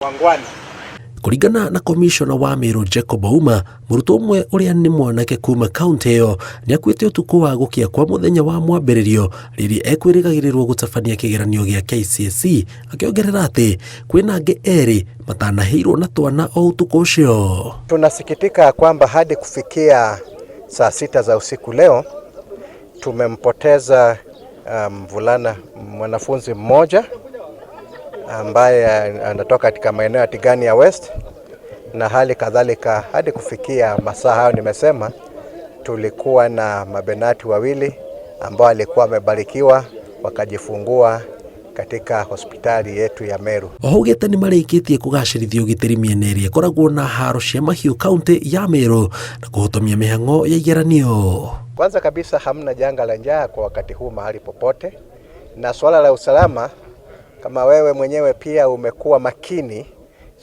Wangwana. Kũringana na komishona wa Meru Jacob Ouma, mũrutwo ũmwe ũrĩa nĩ mwanake kuma kaunti ĩyo nĩ akuĩte ũtukũ wa gũkĩa kwa mũthenya wa mwambĩrĩrio rĩrĩa ekwĩrĩgagĩrĩrwo gũtabania kĩgeranio gĩa KCSE, akĩongerera atĩ kwĩna angĩ erĩ matanahĩirwo na twana o ũtukũ ũcio. Tunasikitika kwamba hadi kufikia saa 6 za usiku leo tumempoteza mvulana, mwanafunzi mmoja ambaye anatoka katika maeneo ya Tigania West, na hali kadhalika hadi kufikia masaa hayo nimesema tulikuwa na mabenati wawili ambao walikuwa wamebarikiwa wakajifungua katika hospitali yetu ya Meru. Oho augĩte nĩ marĩkĩtie kũgacĩrithia ũgitĩri mĩena ĩrĩa ĩkoragwo na haro cia mahiũ kaunti ya Meru na kũhotomia mĩhang'o ya igeranio. Kwanza kabisa hamna janga la njaa kwa wakati huu mahali popote, na swala la usalama, kama wewe mwenyewe pia umekuwa makini,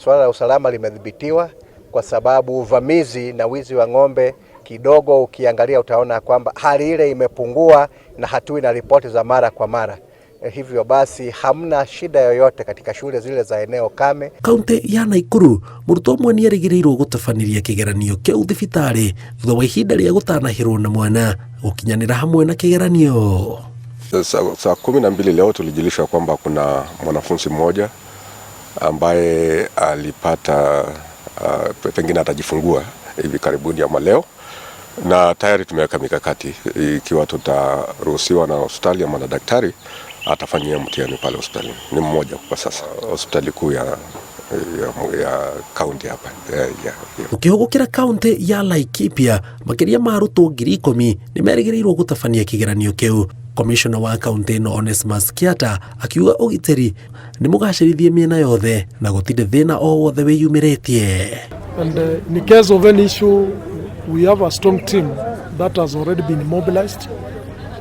swala la usalama limedhibitiwa kwa sababu uvamizi na wizi wa ng'ombe kidogo, ukiangalia utaona kwamba hali ile imepungua na hatui na ripoti za mara kwa mara. Hivyo basi hamna shida yoyote katika shule zile za eneo kame. Kaunti ya Naikuru mũrutwo ũmwe nĩ erĩgĩrĩirwo gũtabanĩria kĩgeranio kĩu thibitarĩ thutha wa ihinda rĩa gũtanahĩrwo na mwana gũkinyanĩra hamwe na kĩgeranio. Saa 12 leo tulijulishwa kwamba kuna mwanafunzi mmoja ambaye alipata, pengine atajifungua hivi karibuni ama leo, na tayari tumeweka mikakati ikiwa tutaruhusiwa na hospitali ama na daktari atafanyia mtihani pale hospitalini. Ni mmoja kwa sasa hospitali kuu ya kaunti hapa. Yeah. Ũkĩhũgũkĩra kaunti ya Laikipia, makĩria ma arutwo 10,000 nĩ merĩgĩrĩirwo gũtabania kĩgeranio kĩu. Komishona wa kaunti ĩno Onesmus Kiata akiuga ũgitĩri nĩ mũgacĩrithie mĩena yothe na gũtirĩ thĩna o wothe wĩyumĩrĩtie. And in case of any issue, we have a strong team that has already been mobilized,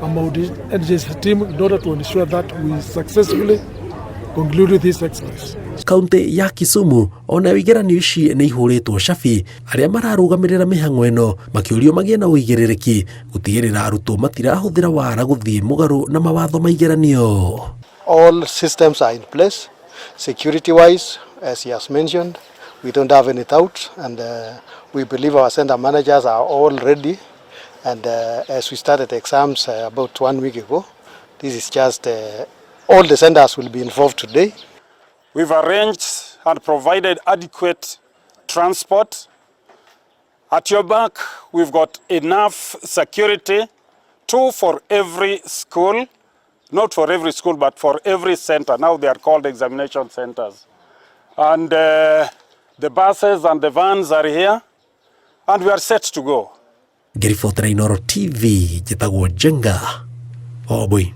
a multi-agency team, in order to ensure that we successfully conclude this exercise. Kaunti ya Kisumu onayo igeranio ici nĩ ihũrĩtwo cabi, arĩa mararũgamĩrĩra mĩhang'o ĩno makĩũrio magĩe na ũigĩrĩrĩki gũtigĩrĩra arutwo matirahũthĩra wara gũthiĩ mũgarũ na mawatho ma igeranio. All systems are in place, security wise, as he has mentioned, we don't have any doubt, and we believe our center managers are all ready. And as we started exams about 1 week ago, this is just all the centers will be involved today. We've arranged and provided adequate transport. At your back, we've got enough security, 2 for every school, not for every school, but for every center. Now they are called examination centers. And the buses and the vans are here, and we are set to go. Ngĩribotera Inooro TV, njĩtagwo Njenga Obui.